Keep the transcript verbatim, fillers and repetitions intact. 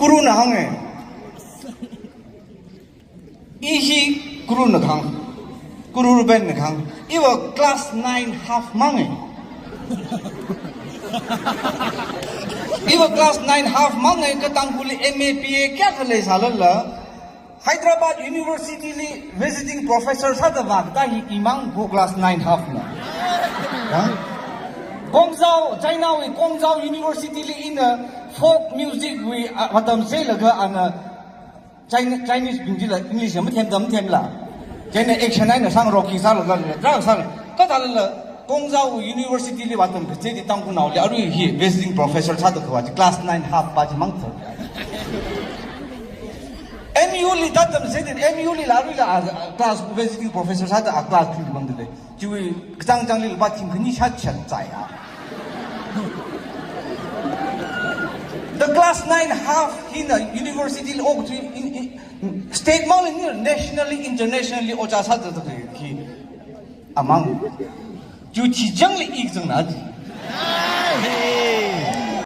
Kuruna hānga. I hi kuruna kahāng. Kuru Ruben na kahāng. Iva class nine half mānga. Iva class nine half mānga, kha Tangkhulli M A B A kayākha leisālala, Hyderabad University li visiting professor sāda vākatā hi imang ko class nine half na. Ha? Guangzhou, China wui Guangzhou University li ina folk music wui, a, vātamseilaga ana China, Chinese bing chila English ya mathemda mathemla. China action eina sang rock sālaga, drag sāla. Kathālala, Guangzhou University li vātamkachi Tangkhulnaoli arui hi visiting professor sāda kavā chi class nine half pa chi mang tho. M U li tātamsei din, M U lila aruila, a, class visiting professor sāda a class three mangda lei. Chiwui kachāng chāngli lupā thingkhani shāchat chai a. The class nine half hina university li okathui in, in, state mangli ni, nationally, internationally ojā sāda da khi amang. Chiwui chi chāngli ik zangna di.